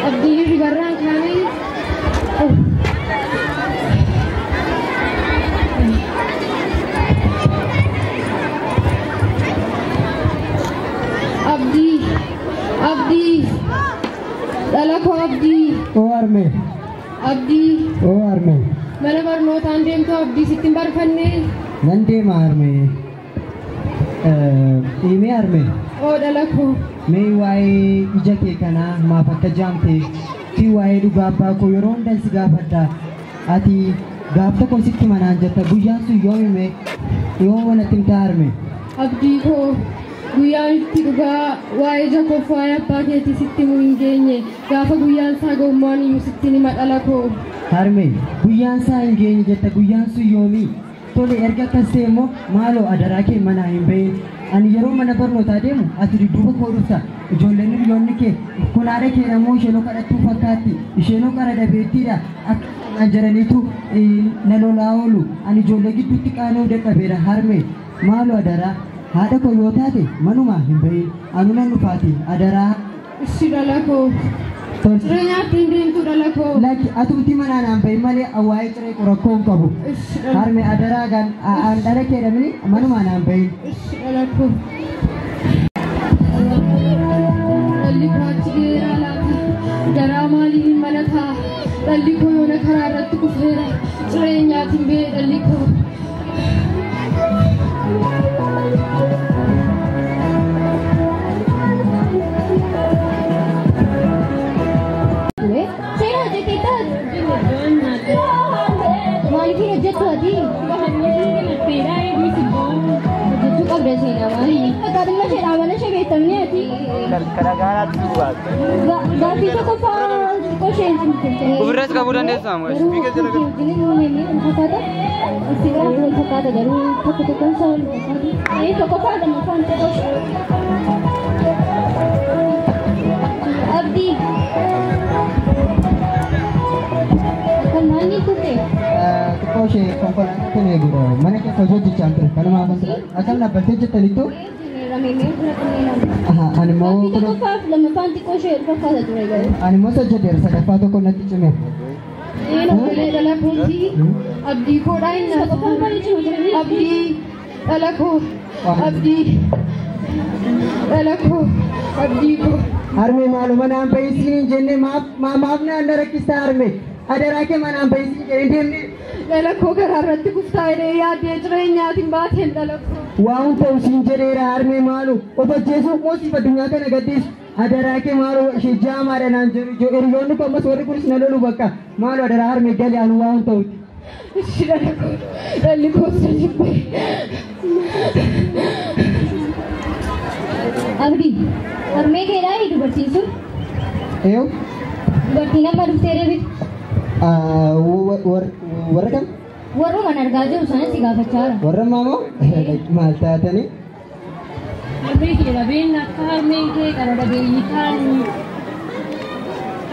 Abdii hirribarraan kaanee. Abdii, Abdii, dhala koo Abdii. Oo harmee. Abdii. Oo harmee. Mana barnootaan deemtu Abdii, sitti hin barfanne? Nan deema harmee. Dhiimee harmee. Oo dhala koo. Mee waa'ee ija kee kanaa maaf akka jaamte fi waa'ee dhugaa abbaa koo yeroo hundan si gaafadha. Ati gaaf tokko sitti manaan jetta, guyyaan sun yoom hime, yoom natti himtaa harmee? Abdii koo, guyyaan itti dhugaa waa'ee ija koof waa'ee abbaa keetii sitti himuu hin geenye. Gaafa guyyaan isaa ga'ummaan iyyuu sitti hima, dhala koo. Harmee, guyyaan isaa hin geenye jetta, guyyaan sun yoomii? Tole, erga akkas ta'e immoo maaloo adaraa kee manaa hin bahin. Ani yeroo mana barnootaa deemu ati dudduuba koo dhufta. Ijoolleen hiriyoonni kee kun haadha kee immoo isheenoo kadhattuu fakkaatti. Isheenoo qara dhabeettiidha. Akka jedhaniitu na lolaa oolu. Ani ijoollee gidduutti qaana'uu dadhabeera harmee. Maaloo adaraa haadha koo yoo taate manumaa hin bahin. Anu nan dhufaati adaraa. Ishi, dhala koo. Ciree nyaattee hin deemtu, dhala koo? Lakki, atumti manaa naan bahin malee waa'ee ciree qorakkoo hin qabu. Ishi, dhala. Harmee, adaraa gan an dhala kee dhabini manumaa naan bahin. Ishi, dhala koo. Dhalli koo achi geeraa laata? Garaa maaliin mana taa'a? Dhalli koo yoona karaa irratti kufeera. Ciree nyaatiin ba'e dhalli koo. Seenaa, hojjetteettaa? Maaliif hin hojjettu ati? Hojjechuu qabda seenaa, maali? Fakkaatuma isheedhaa mana ishee beektamni ati. Gaaffii tokkoffaa xiqqoo isheen cimte. Ofirras qabuu dandeessaa moo? Garuu kan kee wajjin uumame wal fakkaata. Si biraas wal fakkaata, garuu tokko tokkoon isaa wal fakkaata. Tokkoffaa lammaffaan xiqqoo ishee. Abdii. Kan maal turte? Xiqqoo ishee konkolaataa kan eegudha. Mana keessa hojii hojjechaa ture. Kanumaaf akkam dhaabbattee jettaniittu. Ani immoo Gaaffii tokkoffaa fi lammaffaan xiqqoo ishee wal fakkaata ture garuu. Ani immoo hojjedheera, sadaffaa tokko natti cime. Tolee, dhala kootii. Abdii koodhaa hin Tokkoffaan baay'ee cima ture. Abdii, dhala koo. Abdii, dhala koo. Abdii koo. Harmee, maaloo manaan bahisiin hin jenne? Maaf maaf naan na rakkistaa harmee? Adaraa kee manaan bahisiin jedhee deemne. Dhala koo, karaa irratti kuftaa jedhee yaaddee jireenyaatiin baateen, dhala koo. Waan ta'u siin jedheera harmee, maaloo of ajjeesuuf moo siif addunyaa kana gadhiisu? Adaraa kee maaloo, ishee jaamaadha naan jedhu hiriyoonni koo, ammas warri kunis na lolu bakka. Maaloo adaraa harmee, gali, anu waan ta'uti. Ishi, dhala koo. Dhalli koo si jibbee. Abdii, harmee keedhaa dubartiin sun? Eeyyuu. Dubartiin amma dhuftee deebitu. Warra kam? Warruman argaa jiru sana si gaafachaa jira. Warra ammaa moo maal taatanii? Harmee kee dhabeen akka harmeen kee qara dhabeeyyii ta'anii.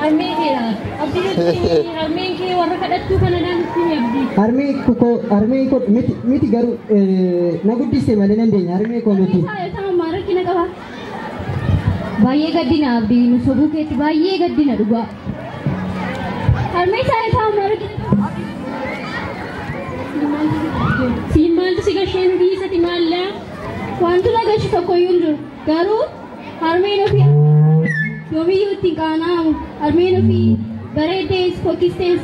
Harmee keedha. Abdii, nutti harmeen kee warra kadhattuu kana nutti himi, Abdii. Harmee koo, harmee koo miti, miti, garuu na guddiste malee dandeenya harmee koo miti. Isaa rakkina qaba. Baay'ee gaddina Abdii, nu sobuu keetti baay'ee gaddina dhugaa. Harmee isaa isaa rakkina qaba. Siin maaltu si gasheen dhiisati maallaa? Wanti na gashi tokko iyyuu hin jiru. Garuu harmeen ofii yoomiyyuu ittiin qaana'amu. Harmeen ofii bareeddees fokkistees.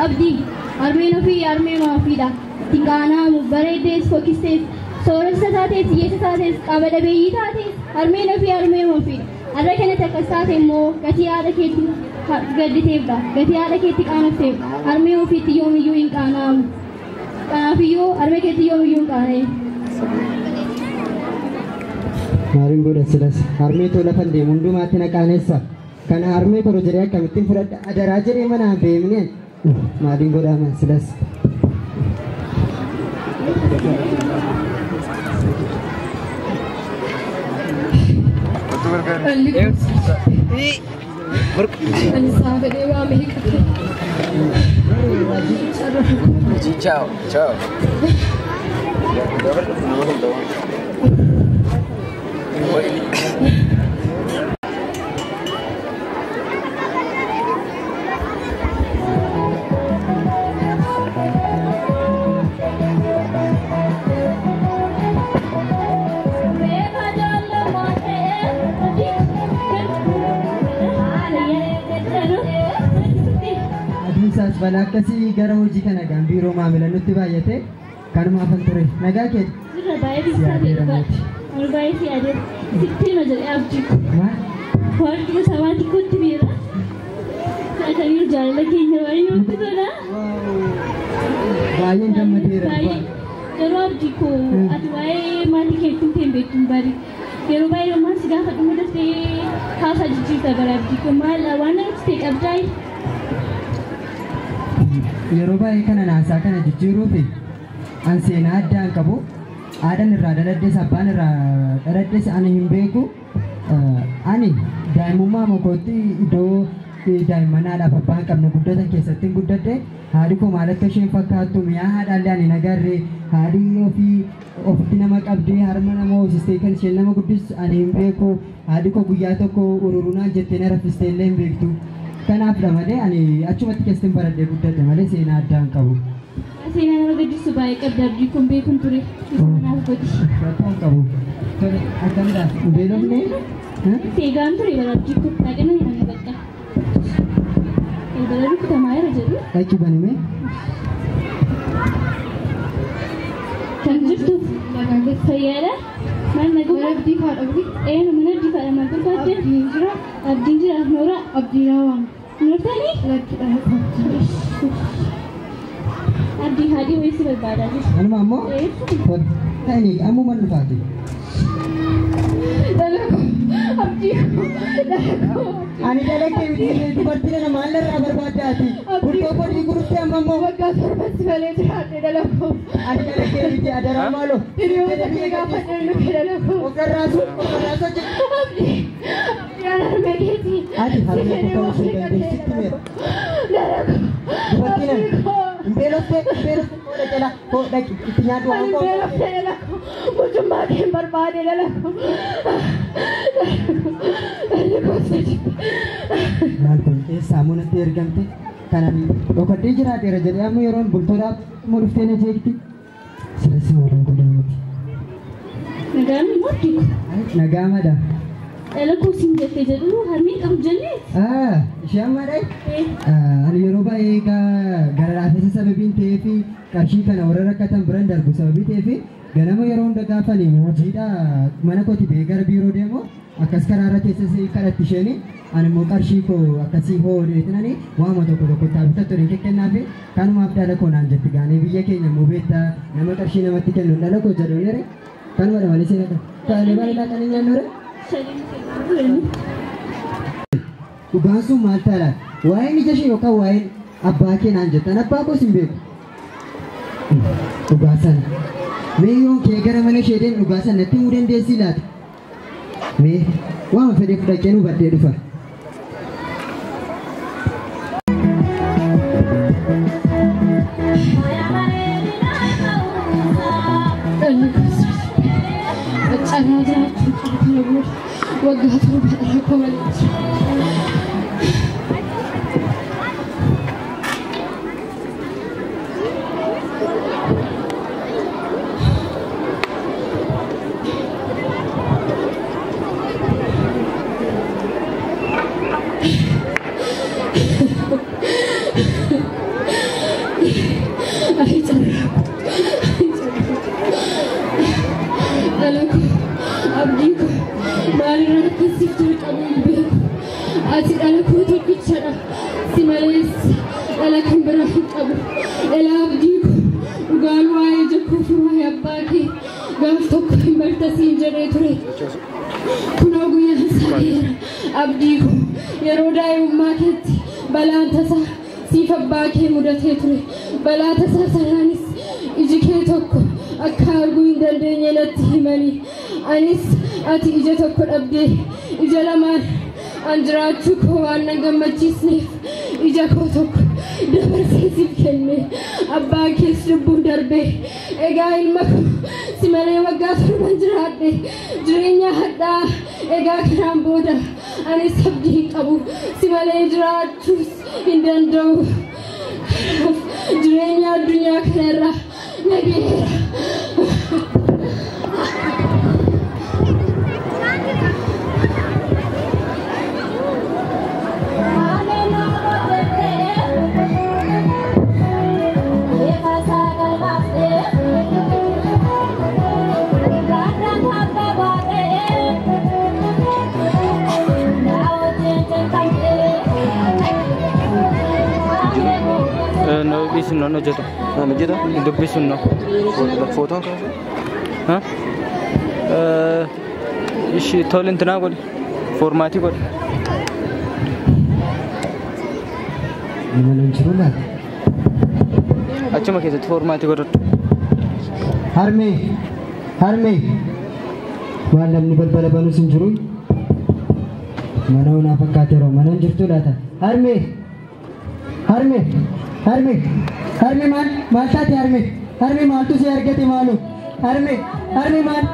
Abdii, harmeen ofii harmeen ofiidha. Ittiin qaana'amu, bareeddees fokkistees, sooressa taatees hiyyeessa taatees qaama dhabeeyyii taatees, harmeen ofii harmeen ofiidha. Har'a kanatti akkas taate immoo gatii haadha keetti gadditeefdha. Gatii haadha keetti qaanofteef. Harmee ofiitti yoomiyyuu hin qaana'amu. Kanaafiyyuu harmee keetti yoomiyyuu hin qaana'in. Maaliin godha silas, harmee too lafa deemu hundumaatti na qaanessa. Kana harmee koo jedhee akkamittiin fudhadha? Adaraa jedhee manaan beemneen maaliin godhaaman silas? Dhalli koo ani isaa fedhee waa meeqa ta'e. Ciao, ciao. Balaa akkasii gara hojii kana gaan biiroo maamila nutti baay'ate kanumaafan ture. Nagaa keeti? Sirra baay'ee bisaa ta'e dhugaadha. Ani baay'ee si yaadeera. Sitti hima jedhee abdii ko. Maal? Waan dhuma sabaatii kootti beera. Fudhataniiru jaalala keenya baay'ee namatti tola. Baay'een gammadeera. Baay'ee. Garuu abdii koo ati waa'ee maatii keetti himtee hin beektu bari. Yeroo baay'ee maal si gaafadhu mudattee haasaa jijjiirta bara abdii koo maal waan namatti ta'e qabdaa? Yeroo baay'ee kana naasaa kana jijjiiruufi an seenaa addaa hin qabu. Haadhan irraa dhaladhes abbaan irraa dhaladhes ani hin beeku. Ani daa'imummaa mokootti iddoo daa'imman haadhaaf abbaa hin qabne guddatan keessatti hin guddadhe. Haadhi koo maal akka isheen fakkaattu mi'aa haadhaallee ani hin agarre. Haadhi ofii ofitti nama qabdee harma nama hoosistee kan isheen nama guddistu ani hin beeku. Haadhi koo guyyaa tokko ururunaan jettee na raffistee illee hin beektu. Kanaafidha malee ani achumatti keessatti hin baradhee guddadhe malee seenaa addaa hin qabu. Seenaa nama gaddisu baay'ee qabda abdii kun beekun ture. Isa kanaaf godhi. Rakkoo hin qabu. Tole akkamidha? Hin beelofne? Seegaan ture bara abdii kun dhaqna nyaanna bakka. Balbala rukutamaa jira jedhu. Dhaqi banime. Kan jirtu fayyaadha. Maal naguma? Mana abdii kaadha abdii. Eenu mana abdii kaadha maal barbaadde? Abdiin jira. Abdiin jira noora. Abdii naa waama. Noortanii? Lakkidha. Abdii haadhii wayii si barbaadaa jiru. Anuma ammoo? Tole. Ta'ini ammuma dhufaati. Dhala koo abdii koo dhala koo. Ani dhala kee miti dubartii nana maal irraa barbaadde ati? Bultoo koo dhiiguu dhuftee amma immoo? Waggaa torbatti malee jiraadhe dhala koo. Ani dhala kee miti adaraa maaloo. Hiriyoota kee gaafa dhallu dhala koo. Ofirraasu ofirraasu hojjetu. Abdii abdii aan harmee keeti. Ati harmee koo ta'uu ishee dandeessitti meera. Dhala koo. Dubartii nana. Abdii koo. Hin beeloftee hin beeloftee koo dhaqela koo dhaqi itti nyaadhu waan Ani koo. beeloftee dhala koo. Mucummaa kee hin barbaade dhala koo. Dhalli koo sadi. Maal kun eessaa munatti ergamte kanan dhokadhee jiraadheera jedhee amma yeroon bultoodhaaf immoo dhuftee na jeekti. Sirreessi waliin godhan miti. Nagaan immoo abdii koo. Nagaa mada. Dhala koo siin jettee jedhu harmee qabu jennee. Ishee ammaadha. Ani yeroo baay'ee gara laafessa sababiin ta'eef qarshii kana warra rakkatan biran darbu sababii ta'eef ganama yeroo hunda gaafani hojiidha mana kooti ba'ee gara biiroo deemu akkas karaa irra teessee kadhatti isheen ani immoo qarshii koo akkasii hoodeetinani waama tokko tokko itti bitattu hin kennaafi kanumaaf dhala koo naan jetti gaanii biyya keenya immoo beektaa nama qarshii namatti kennu dhala koo jedhuun ere kanumadha malee seenaa qaba. Taalee baay'ee kan hin nyaannu ere. Dhugaan sun maal ta'a laata? Waa'een ija ishee yookaan waa'een abbaa kee naan jettan abbaa koos hin beeku. Dhugaa sana. Mee yoon kee gara mana ishee deemu dhugaa sana natti himuu dandeessii laata? Mee waan fedhe fudhachee nu baddee dhufa. Dhalli koo sadi. Qacanaa jiraachuu qabu kana booda waggaa torba dhala koo malee jira. Ay carraa koo. Ay carraa koo. Dhala koo abdii koo maalirraa akkasiif jalqabu hin beeku. Ati dhala koo tokkichadha. Si malees dhala kan biraa hin qabu. Dhala abdii koo dhugaan waa'ee ija koo fi waa'ee abbaa kee gaaf tokko hin barta siin jedhee ture. Kunoo guyyaan isaa ga'eera. Abdii koo yeroo daa'imummaa keetti balaan tasaa siif abbaa kee mudatee ture. Balaa tasaa sanaanis iji kee tokko akka arguu hin dandeenye natti himanii. Anis ati ija tokko dhabdee ija lamaan an jiraachuu koo waan na gammachiisneef ija koo tokko dabarsee siif kenne. Abbaa kees lubbuun darbee egaa ilma koo si malee waggaa torban jiraadhe jireenya hadhaa egaa kanaan booda anis abdii hin qabu si malee jiraachuus hin danda'u. Jireenya addunyaa kanarraa nageera. Dubbisuun nan hojjetu. Naan hojjeta? Dubbisuun no. Footoon kaasu? Ha? Ishi tole intinaa godhi. Foormaatii godhi. Mana hin jiru laata? Achuma keessatti foormaatii godhadhu. Harmee! Harmee! Waan namni balbala banus hin jiru. Mana onaa fakkaateera, mana hin jirtu laata? Harmee! Harmee! Harmee! Harmee, maal maal taate harmee? Harmee, maaltu si argate maaloo? Harmee! Harmee, maal?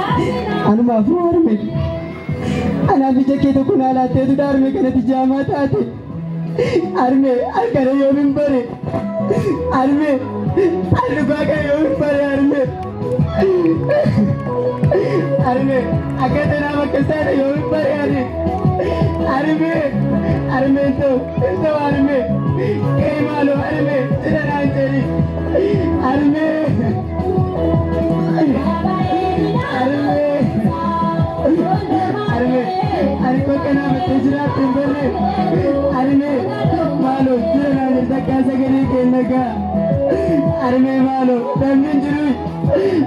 Abdii koo. Anumaafuu harmee. Anaaf ija kee tokko naa laatteetu harmee kanatti jaamaa taate. Harmee, akkana yoomin bare? Harmee, ani dhugaa kana yoomin bare harmee? Harmee, akka tanaaf akkas taate yoomin bare ani? Harmee, harmee, hin ta'u, hin ta'u harmee. Ka'ii maaloo harmee, jira naan jedhi. Harmee. Harmee. Harmee, ani bakka naaf itti jiraattu hin barre. Harmee, maaloo jira naan jedhi, takkaa sagalee kee nagaa. Harmee, maaloo namni hin jiru.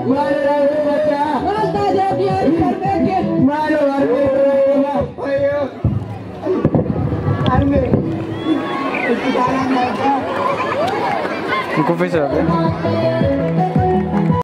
Maaloo raawwatu bakka. Maal taate abdii, harmee kee? Maaloo harmee, wayyoo. Harmee, itti taalaan nagaa. Hin kuffisa.